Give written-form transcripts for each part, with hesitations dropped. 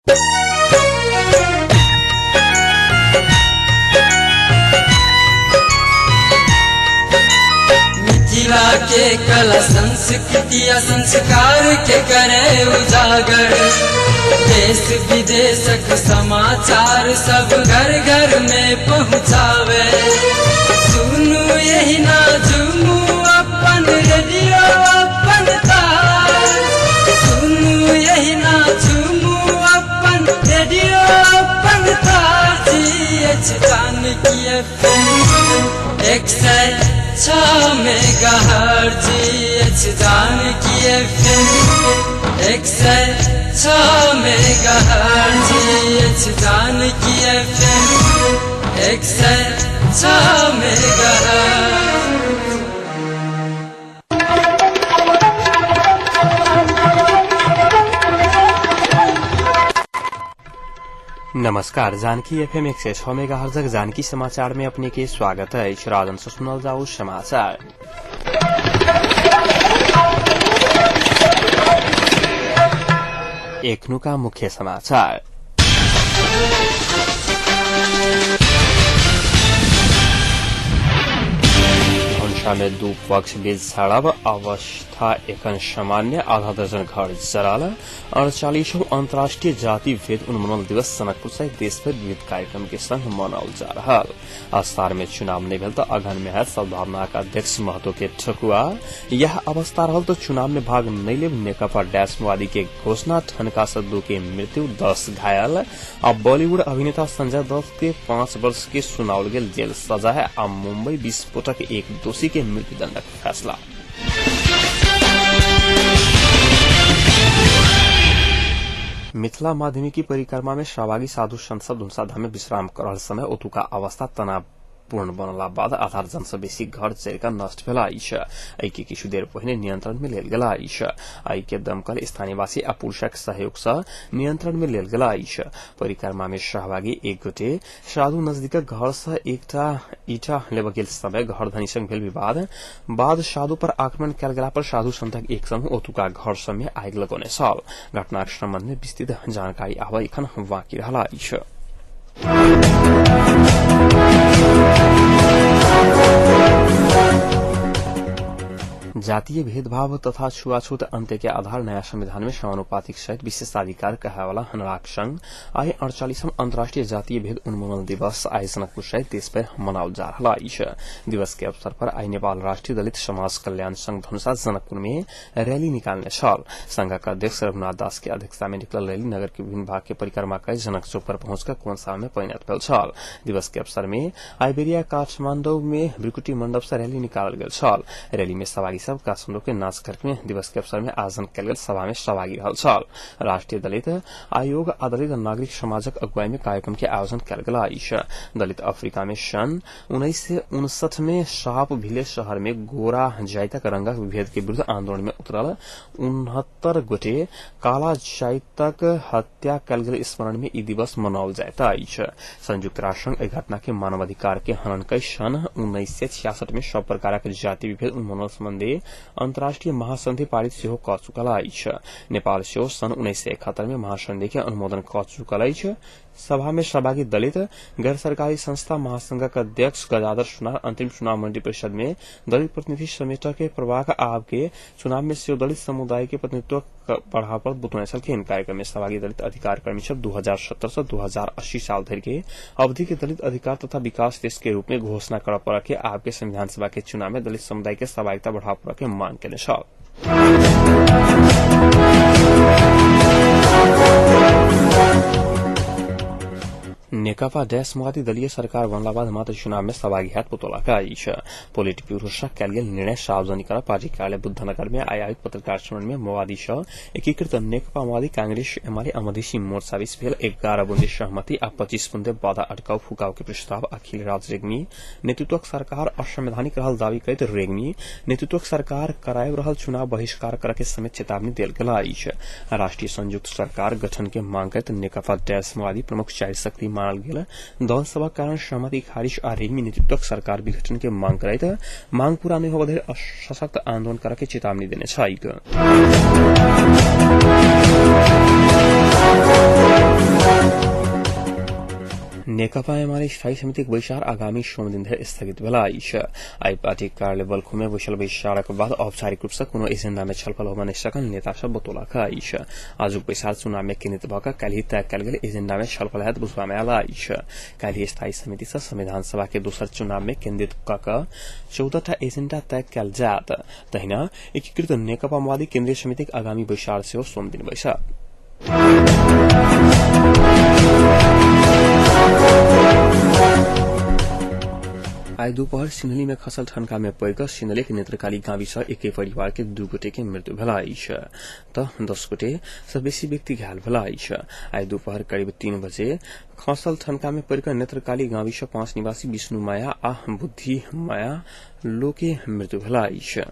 Mithila के कला संस्कृति आ संस्कार के करे उजागर। देश विदेशक समाचार सब घर घर में पहुँचावे। सुनू यही ना झूमू अपन रेडियो अपन तार। सुनू यही ना झूमू अपन रेडियो अपन तार। जी H Janaki FM. 106 megahertz. H Janaki FM. 106 megahertz. H Janaki FM. 106 megahertz. नमस्कार, जानकी एफएम 106 मेगा हर्जक जानकी समाचार में अपने के स्वागत है। राजन से सुनल जाओ समाचार। एखनुका मुख्य समाचार। धनुषा में दू पक्ष बीच झड़प, अवस्था एखन सामान्य, आधा दर्जन घर जराल। 48वां अंतर्राष्ट्रीय जाति भेद उन्मूलन दिवस जनकपुर सहित देशभर विविध कार्यक्रम के संग मनाओल जा रहल। असार में चुनाव नहीं भेल त अगहन में है सद्भावनाक अध्यक्ष महतो के ठकुआ। यह अवस्था रहल तो चुनाव में भाग नहीं लेब नेकपा डैश माओवादी के घोषणा। ठनका से 2 के मृत्यु, 10 घायल। आ बॉलीवुड अभिनेता संजय दत्त के 5 वर्ष के सुनाओल गेल जेल सजा है। आ मुंबई विस्फोटक एक दोषी के मृत्युदंडक फैसला। मिथिला माध्यमिकी परिक्रमा में सहभागी साधु संत सब धनुषा धाम में विश्राम कर रहल समय ओतुका अवस्था तनावपूर्ण बनला बाद आधा दर्जन से बेसी घर जरिका नष्ट भेल अछि। एहि के किछु देर पहिने नियंत्रण में लेल गेल अछि। एहि के दमकल स्थानीयवासी आ पुलिसक सहयोग से नियंत्रण में लेल गेल अछि। परिक्रमा में सहभागी एक गोटे साधु नजदीकक घर से एकटा ईटा लेबऽ गेल समय घर धनी संग भेल विवाद बाद साधु पर आक्रमण कयल गेला पर साधु संतक एक समूह ओतुका घर सब में आगि लगौने छल। घटनाक संबंध में विस्तृत जानकारी आब एखन बाकी रहल अछि। जातीय भेदभाव तथा छुआछूत अंत्य के आधार नया संविधान में समानुपातिक सहित विशेषाधिकार कहावाला हनराक संघ आइ 48वां अंतर्राष्ट्रीय जातीय भेद उन्मूलन दिवस आइ जनकपुर सहित देशभर मनाओल जा रहल अछि। दिवस के अवसर पर आइ नेपाल राष्ट्रीय दलित समाज कल्याण संघ धनुषा जनकपुर में रैली निकालने छल। संघक अध्यक्ष रघुनाथ दास के अध्यक्षता में निकलल रैली नगर के विभिन्न भाग के परिक्रमा कय जनक चौक पर पहुंचकर कोनसा में परिणत भेल छल। दिवस के अवसर में आइबेरिया काठमांडू में भ्रिकुटी मंडप से रैली निकालल गेल छल। रैली में सहभागी सब काठमांडू के नाच में दिवस के अवसर में आयोजन कयल गेल सभा में सहभागी रहल छल। राष्ट्रीय दलित आयोग आ दलित नागरिक समाजक अगुवाई में कार्यक्रम के आयोजन कयल गेल अछि। दलित अफ्रीका में सन 1959 में साप भिले शहर में गोरा जाइतक रंगक विभेद के विरुद्ध आंदोलन में उतरल 69 गोटे काला जाइतक हत्या कयल गेल स्मरण में ई दिवस मनाओल जाइत अछि। संयुक्त राष्ट्र संघ एहि घटना के मानवाधिकार के हनन कय सन 1966 में सब प्रकारक जाति विभेद उन्मूलन संबंधी अंतर्राष्ट्रीय महासंधि पारित सेहो क चुकल अछि। नेपाल सेहो सन 1971 में महासंधि के अनुमोदन क चुकल अछि। सभा में सहभागी दलित गैर सरकारी संस्था महासंघक अध्यक्ष गजाधर सुनार अंतरिम चुनाव मंत्री परिषद में दलित प्रतिनिधि समेट के प्रभाग आब के चुनाव में सेहो दलित समुदाय के प्रतिनिधित्व बढ़ाव पर बतौने छलखिन। कार्यक्रम में सहभागी दलित अधिकार कर्मी सब 2070 से 2080 साल धरि के अवधि के दलित अधिकार तथा विकास देश के रूप में घोषणा करऽ पड़ऽ के आब के संविधान सभा के चुनाव में दलित समुदाय के सहभागिता बढ़ाव पड़ऽ के मांग केने छल। नेकपा डैश माओवादी दलीय सरकार बनला बाद मात्र चुनाव में सहभागी हैत बतौलक अछि। पोलिट ब्यूरो सँ कयल गेल निर्णय सार्वजनिक कर पार्टी कार्यालय बुद्धनगर में आयोजित पत्रकार सम्मेलन में माओवादी सँ एकीकृत नेकपा माओवादी कांग्रेस एमाले आ मधेसी मोर्चा बीच भेल 11 बुंदे सहमति आ 25 बुंदे बाधा अटकाव फुकाव के प्रस्ताव अखिल राज रेग्मी नेतृत्वक सरकार असंवैधानिक रहल दावी करैत रेग्मी नेतृत्वक सरकार करायब रहल चुनाव बहिष्कार करऽ के समेत चेतावनी देल गेल अछि। राष्ट्रीय संयुक्त सरकार गठन के मांग करैत नेकपा डैश माओवादी प्रमुख चारि शक्ति मानल गेल दल सभक कारण सहमति खारिज आ रेग्मी नेतृत्वक सरकार विघटन के मांग करैत मांग पूरा नहि होबय धरि सशक्त आंदोलन करऽ के चेतावनी देने छैक। नेकपा एमाले स्थायी समितिक बैसार आगामी सोमदिन धरि स्थगित भेल अछि। आइ पार्टी कार्यालय बल्खु में बैसल बैसारक बाद औपचारिक रूप से कोनो एजेंडा में छलफल होबय नहि सकल नेता सब बतौलक अछि। आजुक बैसार चुनाव में केन्द्रित भऽ कऽ काल्हि तय कयल गेल एजेंडा में छलफल होयत बुझबा में आयल अछि। काल्हि स्थायी समिति सँ संविधान सभा के दोसर चुनाव में केन्द्रित कऽ कऽ 14 टा एजेंडा तय कयल जायत। तहिना एकीकृत नेकपा माओवादी केन्द्रीय समितिक आगामी बैसार सेहो सोमदिन बैसत। आइ दुपहर सिन्धुली में खसल ठनका में पड़ि कऽ सिन्धुलीक नेत्रकाली गाविस एके परिवार के 2 गोटे के मृत्यु भेल अछि तऽ 10 गोटे सँ बेसी व्यक्ति घायल भेल अछि। आइ दुपहर करीब 3 बजे खसल ठनका में पड़ि कऽ नेत्रकाली गाविस 5 निवासी विष्णु माया आ बुद्धि माया लोके मृत्यु भेल अछि।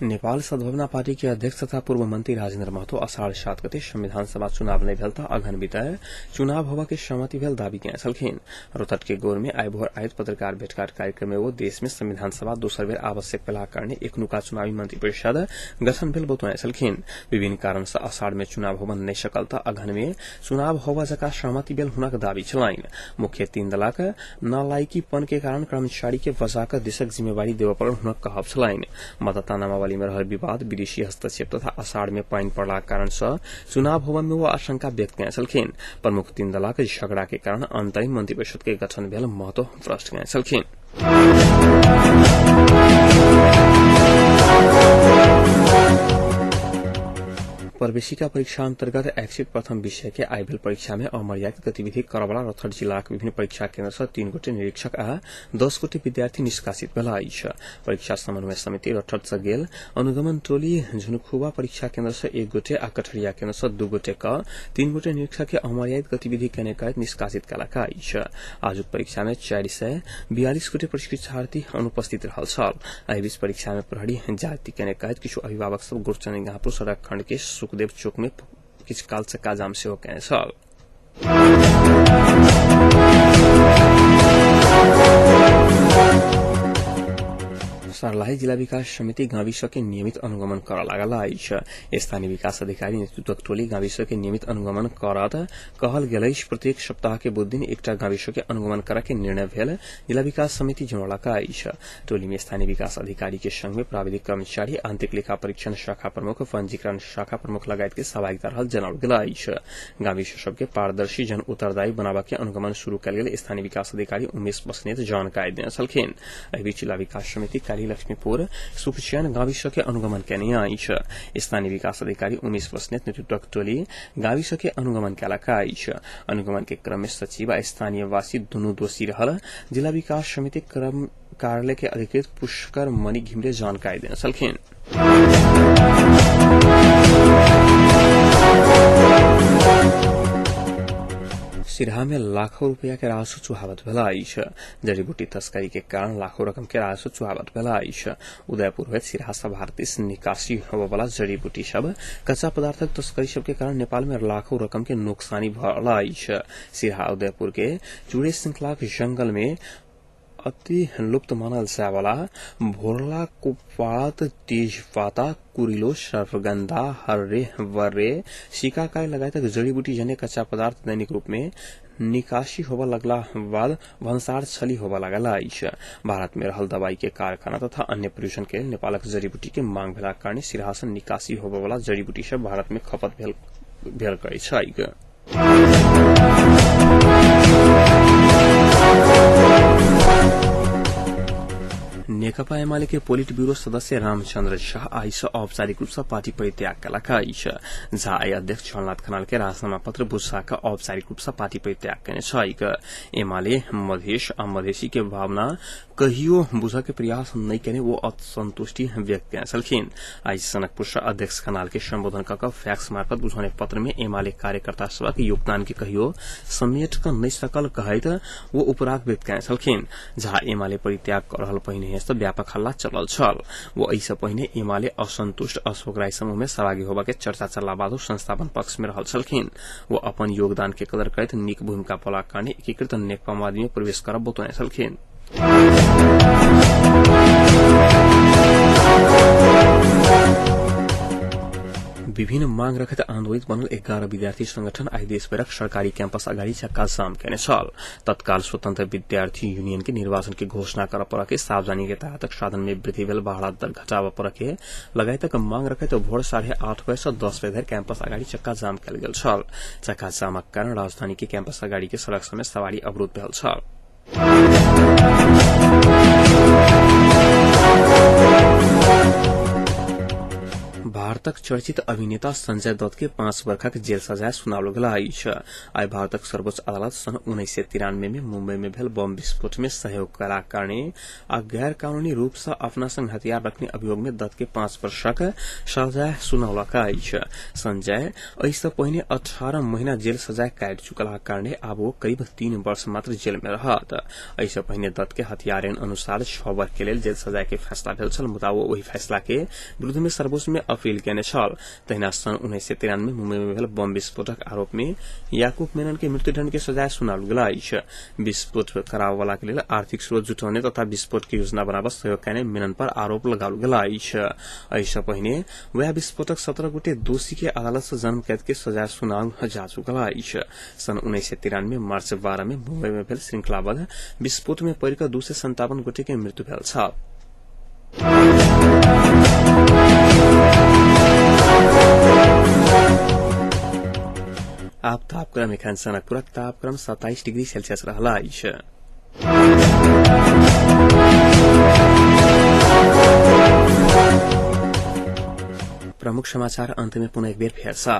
नेपाल सद्भावना पार्टी के अध्यक्ष तथा पूर्व मंत्री राजेन्द्र महतो अषाढ़ 7 गते संविधान सभा चुनाव नहि भेल तऽ अघन बिताए चुनाव होबा के सहमति भेल दावी केने छलखिन। रोहतक के गौर में आइ भोर आयोजित पत्रकार भेटघाट कार्यक्रम में वो देश में संविधान सभा दोसर बेर आवश्यक भेला कारणे एखनुका चुनावी मंत्री परिषद गठन भेल बतौने छलखिन। विभिन्न कारण से अषाढ़ में चुनाव होबा नहि सकल तऽ अघन में चुनाव होबा जका सहमति भेल हुनक दावी छलनि। मुख्य 3 दलक नालायकीपन के कारण कर्मचारी के बचा कऽ देशक जिम्मेवारी देबऽ पड़ल हुनक कहब छलनि। मतदाता नामावली में रहल विवाद, विदेशी हस्तक्षेप तथा अषाढ़ में पानि पड़लाक कारण सँ चुनाव होबय में वो आशंका व्यक्त केने छलखिन। प्रमुख 3 दलक झगड़ा के कारण अंतरिम मंत्रिपरिषद के गठन भेल महतो प्रश्न केने छलखिन। प्रवेशिका परीक्षा अंतर्गत ऐच्छिक प्रथम विषय के आइ भेल परीक्षा में अमर्यादित गतिविधि करवला रौतहट जिलाक विभिन्न परीक्षा केन्द्र सँ 3 गोटे निरीक्षक आ 10 गोटे विद्यार्थी निष्कासित भेल अछि। परीक्षा समन्वय समिति रौतहट सँ गेल अनुगमन टोली झुनखुबा परीक्षा केन्द्र सँ 1 गोटे आ कठरिया केन्द्र सँ 2 गोटे क 3 गोटे निरीक्षक के अमर्यादित गतिविधि केने करैत निष्कासित कयलक अछि। आजुक परीक्षा में 442 गोटे परीक्षार्थी अनुपस्थित रहल छल। एहि बीच परीक्षा में प्रहरी जाति केने कहैत किछु अभिभावक सब गोरचनी गाहपुर सड़क खंड के सुखदेव चौक में किछु काल चक्का जाम सेहो केने छल। सर्लाही जिला विकास समिति गाविस के नियमित अनुगमन करऽ लागल अछि। स्थानीय विकास अधिकारी नेतृत्वक टोली गाविस के नियमित अनुगमन करत कहल गेल अछि। प्रत्येक सप्ताह के बुध दिन एकटा गाविस के अनुगमन करऽ के निर्णय भेल जिला विकास समिति जनौलक अछि। टोली में स्थानीय विकास अधिकारी के संग में प्राविधिक कर्मचारी, आंतरिक लेखा परीक्षण शाखा प्रमुख, पंजीकरण शाखा प्रमुख लगायत के सहभागिता रहल जनाओल गेल अछि। गाविस सबके पारदर्शी जन उत्तरदायी बनाबऽ के अनुगमन शुरू कयल गेल स्थानीय विकास अधिकारी उमेश बस्नेत जानकारी देने छलखिन। एहि बीच जिला विकास समिति काल्हि लक्ष्मीपुर सुखचैन गाविस के अनुगमन केने अछि। स्थानीय विकास अधिकारी उमेश बस्नेत नेतृत्वक टोली गाविस के अनुगमन कयलक अछि। अनुगमन के क्रम में सचिव आ स्थानीयवासी दुनू दोषी रहल जिला विकास समिति क्रम कार्यालय के अधिकृत पुष्कर मणि घिमिरे जानकारी देने छलखिन। सिरहा में लाखों रुपया के राजस्व चुहावत भेल अछि। जड़ी बूटी तस्करी के कारण लाखों रकम के राजस्व चुहावत भेल अछि। उदयपुर होइत सिरहा सँ भारत दिस निकासी होबय वाला जड़ी बूटी सब कच्चा पदार्थक तस्करी सब के कारण नेपाल में लाखों रकम के नुकसानी भऽ रहल अछि। सिरहा उदयपुर के चूड़े श्रृंखलाक जंगल में अति लुप्त मानल जायवाला भोरला, कुपात, तेजपाता, कुरिलो, सर्पगंधा, हर्रे वर्रे, शिकाकाई लगायतक जड़ी बूटी जन्य कच्चा पदार्थ दैनिक रूप में निकासी होबय लगला बाद भन्सार छली होबय लागल अछि। भारत में रहल दवाई के कारखाना तथा अन्य प्रयोजन के लेल नेपालक जड़ी बूटी के मांग भेलाक कारणे सिरहा सँ निकासी होबय वाला जड़ी बूटी सब भारत में खपत भेल करैत छैक। नेकपा एमाले के पोलिट ब्यूरो सदस्य रामचंद्र झा आइ सँ औपचारिक रूप सँ पार्टी परित्याग कयलक अछि। झा आइ अध्यक्ष झलनाथ खनाल के राजीनामा पत्र बुझा कऽ औपचारिक रूप सँ पार्टी परित्याग केने छैक। एमाले मधेश आ मधेशी के भावना कहियो बुझऽ के प्रयास नहि केने ओ असंतुष्टि व्यक्त केने छलखिन। आइ सनकपुर सँ अध्यक्ष खनाल के संबोधन कऽ कऽ फैक्स मार्फत बुझौने पत्र में एमाले कार्यकर्ता सभक योगदान के कहियो समेट कऽ नहि सकल कहैत ओ उपराग व्यक्त केने छलखिन। झा एमाले परित्याग कऽ रहल पहिनेहे सँ व्यापक हल्ला चलल छल। ओ एहि सँ पहिने एमाले असंतुष्ट अशोक राय समूह में सहभागी होबय के चर्चा चलला बादो संस्थापन पक्ष में रहल छलखिन। ओ अपन योगदान के कदर करैत नीक भूमिका पौलाक कारणे एकीकृत नेकपा माओवादी में प्रवेश करब बतौने छलखिन। विभिन्न मांग रखैत आन्दोलित बनल 11 विद्यार्थी संगठन आइ देशभरक सरकारी कैंपस अगाडि चक्का जाम केने छल। तत्काल स्वतंत्र विद्यार्थी यूनियन के निर्वाचन के घोषणा करऽ पड़ऽ के, सार्वजनिक यातायातक साधन में वृद्धि भेल भाड़ा दर घटाबऽ पड़ऽ के लगायतक मांग रखैत भोर 8:30 बजे से 10 बजे धरि कैंपस अगाडि चक्का जाम कयल गेल छल। चक्का जामक कारण राजधानी के कैंपस अगाडि के सड़क समेत सवारी अवरूद्ध भेल छल। भारतक चर्चित अभिनेता संजय दत्त के 5 वर्षक जेल सजाय सुनाओल गेल अछि। आइ भारतक सर्वोच्च अदालत सन् 1993 में मुंबई में भेल बम विस्फोट में सहयोग करा कारणे आ गैर कानूनी रूप से अपना संग हथियार रखने अभियोग में दत्त के 5 वर्षक सजाय सुनौलक अछि। संजय एहि पहिने 18 महीना जेल सजाय काटि चुकला कारणे आब ओ करीब 3 वर्ष मात्र जेल में रहत। एहि से पहिने दत्त के हथियार ऐन अनुसार 6 वर्ष के लेल जेल सजाय के फैसला भेल छल, मुदा ओ ओहि फैसला के विरुद्ध में सर्वोच्च में अपील केने छल। तहिना सन् 1993 मुंबई में भेल बम विस्फोटक आरोप में याकूब मेनन के मृत्युदंड के सजाय सुनाओल गेल अछि। विस्फोट कराबऽ के लेल आर्थिक स्रोत जुटौने तथा विस्फोट के योजना बनाबऽ सहयोग केने मेनन पर आरोप लगाओल गेल अछि। एहि से पहिने वएह विस्फोटक 17 गोटे दोषी के अदालत से जन्म कैद के सजाय सुनाओल जा चुकल अछि। सन् 1993 मार्च 12 में मुंबई में भेल श्रृंखलाबद्ध विस्फोट में पड़ि कऽ 257 गोटे के मृत्यु भेल छल। आब तापक्रम एखन जनकपुरक तापक्रम 27 डिग्री सेल्सियस रहल अछि। प्रमुख समाचार अंत में पुनः एक बेर फेर सँ।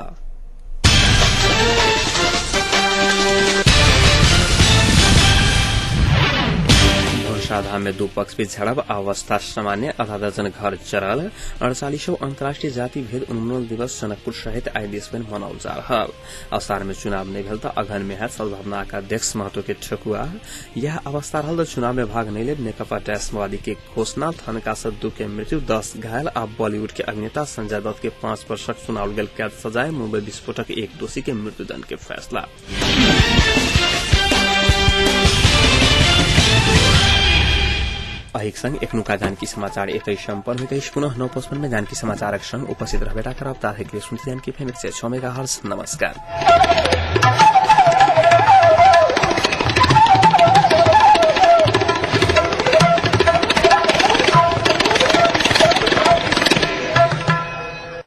साधा में दू पक्ष बीच झड़प, अवस्था सामान्य, आधा दर्जन घर चरल। 48वां अंतर्राष्ट्रीय जाति भेद उन्मूलन दिवस जनकपुर सहित आइ देशभरि मनाओल जा रहल। असार में चुनाव नहि भेल तऽ अगहन में हैत सद्भावनाक अध्यक्ष महतो के ठकुआ। यह अवस्था रहल तऽ चुनाव में भाग नहि लेब, नेकपा डैश माओवादी के घोषणा। थनका से 2 के मृत्यु, 10 घायल आ बॉलीवुड के अभिनेता संजय दत्त के 5 वर्षक सुनाओल गेल कैद सजाय। मुंबई विस्फोटक एक दोषी के मृत्युदंड के फैसला। एहिक संग एखनुका जानकी समाचार एतै सम्पन्न होइत अछि। पुनः 9:55 में जानकी समाचारक संग उपस्थित रहबेटा करब। ताधरिक लेल सुनते जानकी फेम 106 मेगाहर्ट्ज। नमस्कार।